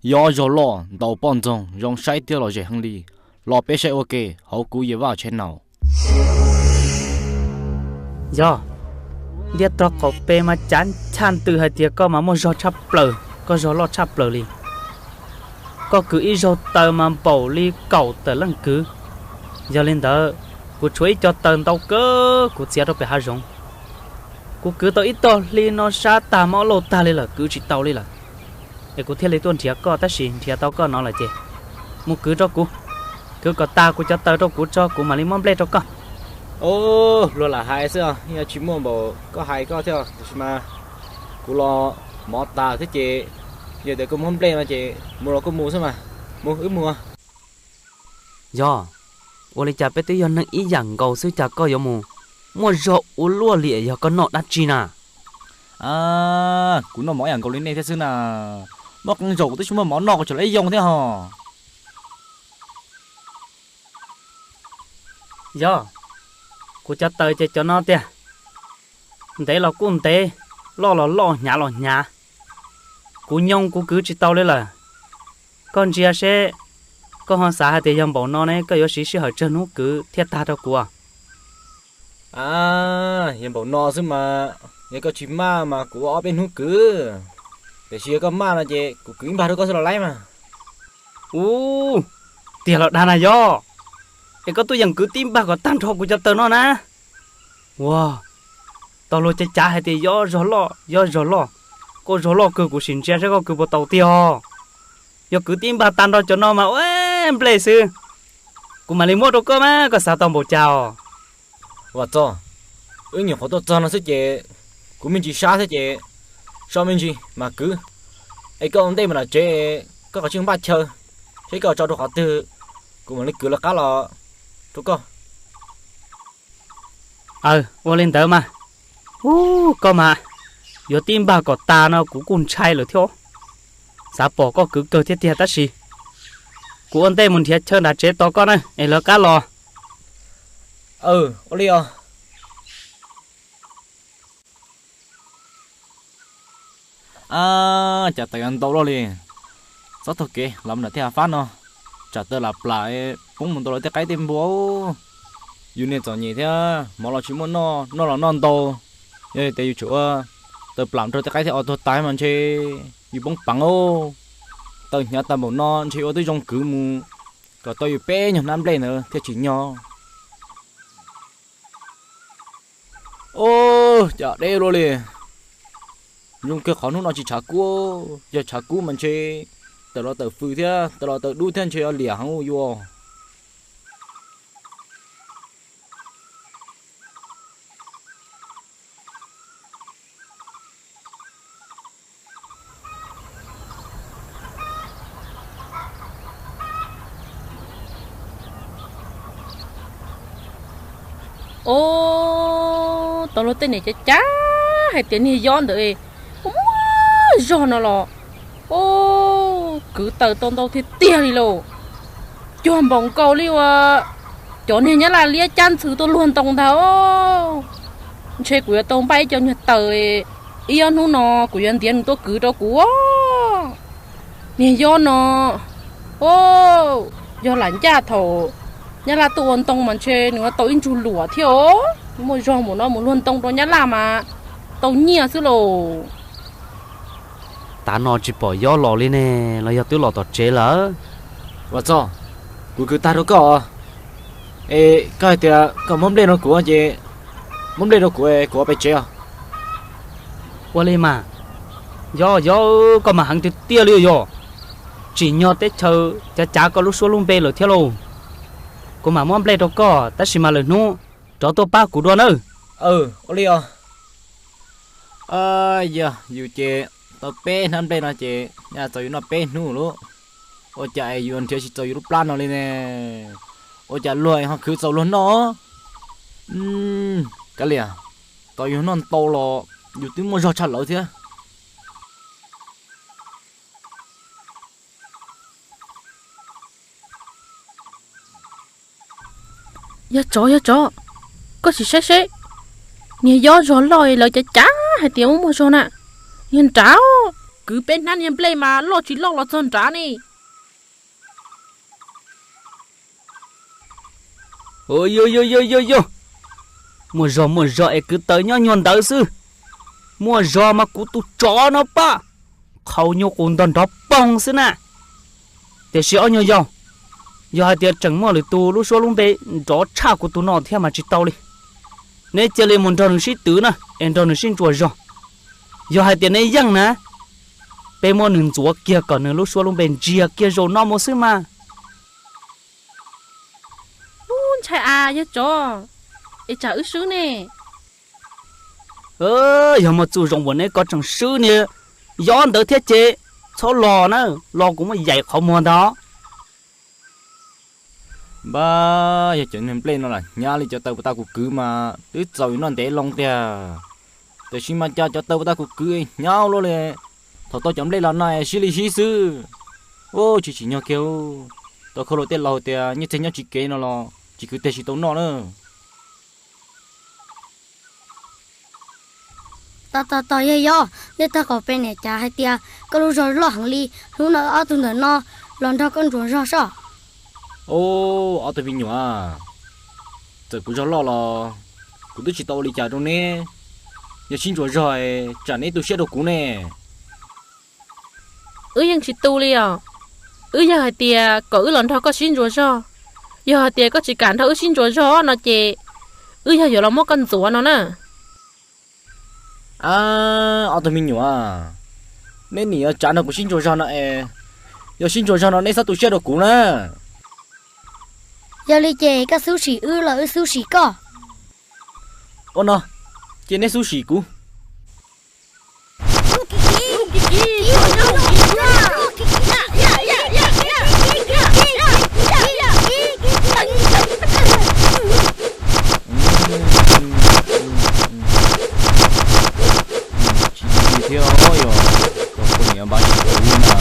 Yob zog loj ntaus poj ntxoog zoo saib thiab los zem heev li. Los peb saib ua ke hauv kuv Yawm Vaj channel. Yog, ntiaj teb qaum pem mas cav ncha ntws hais tias koj mas muaj zog tshaj plaws, koj zog loj tshaj plaws li. Koj kwv ib zaug taw mas npaum li kaum tawm leej kwv. Yog li ntawd, kuv tshuav ib co taw ntau kawg kuv txiav rau pem hav zoov. Kuv kwv tau ib tog hli no sab tag mob lauj tag li lawm, kwv tsis tau li lawm. Es kuv thiaj li tuaj nrhiav koj, tab sis nrhiav tau koj no lawm ces mus kwv rau kuv, kwv kom tas kuv cov taws rau kuv tso kuv mam li muab nplej rau koj. Luag lam hais xwb, yeej tsis muaj npaum koj hais koj thiab, tiam sis mas kuv los mov tas thiab ces yog tias koj muab nplej no ces mus los koj mus xwb mas, mus wb mus. Yog, ua li cas peb twb yog neeg ib yam nkaus xwb cas koj yuav mus muaj zog ua luaj li, yog koj noj dab tsi na? Kuv noj mov ib yam nkaus li nej thiab xwb na. Muaj qee zaus kuv twb tsis muaj mov noj kuv tseem los ib yoo thiab hos. Yog, kuv cov taws ces cov no tiag. Ntev los kuj ntev, loj los loj, hnyav los hnyav. Kuv nyoo kuv kwv tsis tau li lawm. Koj ntsia seb, koj ho xav hais tias yog npaum no ne koj yuav siv sij hawm tsawg hnub kwv thiaj tag rau kuv? Yog npaum no xwb mas, yog koj tsis maj mas kuv ua ob peb hnub kwv. Tiam sis yog koj maj no ces kuv kwv ib npag rau koj xwb los laib mas. Ub, tiag los dag na Yob, es koj tuaj yeem kwv tib npag kom tag nrho kuv cov taws no na. Ua, tau luag cav cav hais tias Yob zog loj, Yob zog loj, koj zog loj kawg kuv sim ntsia saib koj kwv puas tau tiag. Yog kwv tib npag tag nrho cov no mas ua nplej xwb, kuv mam li muab rau koj mas koj xav tau npaum cas os. Vam Txos, wb nyuam qhuav tuaj txog no xwb ces kuv me ntsis sab thiab ces so me ntsis mas kwv. Es koj ua ntej mus tom tsev, koj qhov tsis npaj chaw, seb koj tso rau qhov twg, kuv mam li kwv lawv qab los rau koj. Aw, ua li ntawd mas. Ub, koj mas yuav tib npag kom tas no kuv kuj ntshai lawm thiab. Xav pom koj kwv kawg thiab tiag tab sis kuv ua ntej mus nrhiav chaw nram tsev tos koj na es lawv qab los. Aw, ua li os. Cas taws yuav ntau luaj li. Txhob taug kev los mus nram tej hav fab no, tsam taws lam plam poob mus ntau lawv tej qaib tej npua. Yus niag txom nyem thiab mov los tsis muaj noj, noj los noj ntau. Yog tias yus tsum ua taws plam rau tej qaib thiab os tuag tas mas ntshe yus poob peev. Taws hnyav tag npaum no ntshe ua twb zoo kwv mus kom tau yus peb nyuag hnab nplej ntawd thiaj tsim nyog. Ub, cas deb luaj li. Zoo kawg qhov hnub no tsis tshav kub, yog tshav kub mas ntshe tawm los tawm fws thiab tawm los tawm dub thiab ntshe yuav liam heev ua yuav. Ub, tau luag tej niam cav cav hais tias niag Yob ntawd ua muaj zog no los, ub, kwv taws tau ntau tiag tiag li lauj. Cuag npaum nkaus li uas cov niag Nyab Laj liab cab ntxhw tuaj luag ntoo ntag. Ntshe kuv yuav tau npaj ib co nyuag taws, ib ob hnub no kuv yuav ntiav nws tuaj kwv rau kuv. Niag Yob no, ub, yog lam ncaj thaum Nyab Laj tuaj ua ntoo mas ntshe nws yuav tau ib ntsug luam thiab os. Muaj zog npaum no mus luag ntoo rau Nyab Laj mas tau nyiaj xwb lauj. Tav no tsis pom Yob los li ne, los yog twb los tom tsev lawm? Vam Txos, kuv kwv tag rau koj. Es koj hais tias koj muab nplej rau kuv ces muab nplej rau kuv, kuv ua pem tsev os. Ua li mas, Yob, Yob, koj mas heev tiag tiag li yog. Tsim nyog teb chaws cav cav koj lub suab lub npe lawm thiab lauj. Kuv mam muab nplej rau koj tab sis mas lwm hnub rov tuaj pab kuv dua nawb. Ua li os. Yog yus ces tau peb hnab nplej no ces nyaj txaus yus noj peb hnub lauj. Ua cas es yus nrhiav tsis txaus yus lub plab no li ne? Ua cas luag ho khwv txaus luag noj? Kav liam, tau yus noj ntau los yus twb muaj zog tshaj lawv thiab. Yog tsov, yog tsov, koj sim saib seb, niag Yob zog loj lawv cav cav hais tias muaj muaj zog na, yog nrad. Kwv peb hnab niag nplej mas loj tsis loj los txog nrad ne. Yog yog yog yog yog, muaj zog muaj zog es kwv taws nyob nyuag ntawd xwb. Muaj zog mas kuv tus tsov no pab qhau nyuj qus ntog nrov poog xwb na. Tiam sis ob nyuag yau, yog hais tias tseem muaj lwm tus lub suab lub npe nrov tshaj kuv tus no thiab mas tsis tau li. Neb cia li mus nrog nws sib twv na es nrog nws sib ntsuas zog. Yog hais tias neb yeej na, peb muab nws ntxuav kiag kom nws lub suab lub npe ntsiag kiag zaum no mus xwb mas. Ub, ntshai as yawg tsov, es tsam wb swb ne. Yog muaj txuj zoo uas neb koj tseem swb niag yob ntawd thiab ces txhob los na, los kuv muab yaim qhov muag ntag. Npab, yog cov niag nplej no lam hnyav li cov taw puas tag kuv kwv mas twb txaus noj ntev loo tiag. Tiam sis mas cas cov taw puas tag kuv kwv hnyav luaj li. Thaum tau cov nplej los no es sib li sib xwb. Ub, tsis tsim nyog kiag. Tau khau rau tej laus tias nyiaj txiag nyob tsis kev no los tsis kwv tag tsis tau noj na. Tos tos tos, yog yog, nej tag qhov pem niam cas hais tias koj lub zog loj heev li, hnub no ob tug ntawm no los nrog koj ntsuas zog soj. Ob tug me nyuam, txawm kuv zog loj los kuv twb tsis tau ua li cas rau neb. Yog sib ntsuas zog tsam neb tu siab rau kuv ne. Wb yeej tsis tu li os. Wb yog hais tias kom wb los nrog koj sib ntsuas zog, yog hais tias koj tsis kam nrog wb sib ntsuas zog no ces wb yog yuav los muab koj ntxuav no na. Ob tug me nyuam, neb nim yuav tsav nrog kuv sib ntsuas zog no es, yog sib ntsuas zog no neb txhob tu siab rau kuv na. Yog li ces koj xub sim wb los wb xub sim koj. Ua no, ces neb xub sim kuv. Tsis li thiab, yog koj poj niam npab tsis kuv na.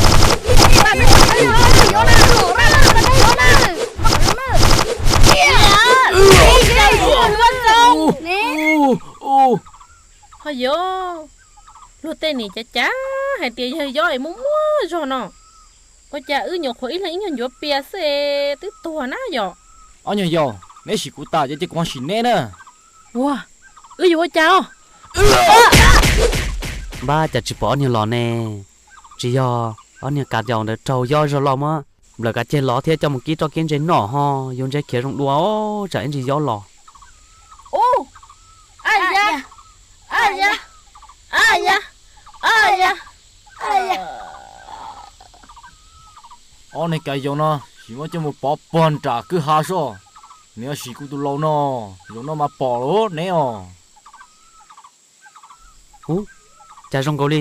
Ho yog, luag tej nim cav cav hais tias yog yob es muaj muaj zog no, ua cas wb nyuam qhuav ib leeg ib nyuag ncuav pias xwb es twb tuag na yom? Ob nyuag yau, neb sim kuv tas ces kuv ho sim neb na. Ua, wb yuav ua cas os? Npab, cas tsis pom ob niag los ne? Tsis yog ob niag kav caus ntawd raug yob zog loj muab nplawm kav ceg los thiab coj mus kib roj kib ntse noj ho yuav ntshe khiav zoo dua os, tsam ib ntsis yob los. Ub, a ya, a ya, a ya, a ya. Ob niag kav caus no, sim muab coj mus pov puag nram kwj ha soj. Neb sim kuv tus laus no, zaum no mas pom lawm neb os. Ub, cas zoo nkaus li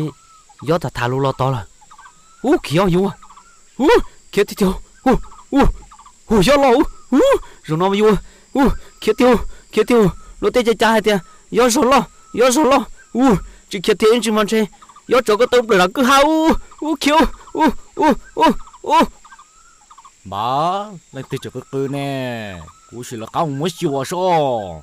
yob tham tham lus los tod lawm. Ub, khiav yuav, ub, khiav tiag tiag, ub, ub, yob loj, ub, ub, zaum no yuav, ub, khiav tiag, khiav tiag, luag tej cav cav hais tias yob zog loj, yob zog loj, ub, tsis khiav tiag ib ntsis mas ntshe yob tsov koj tau nplawm nram kwj ha, ub, ub, khiav, ub, ub, ub, ub. Npab, leej twg tseem qw qw ne? Kuv sim lawv qab mus muab xyuas soj.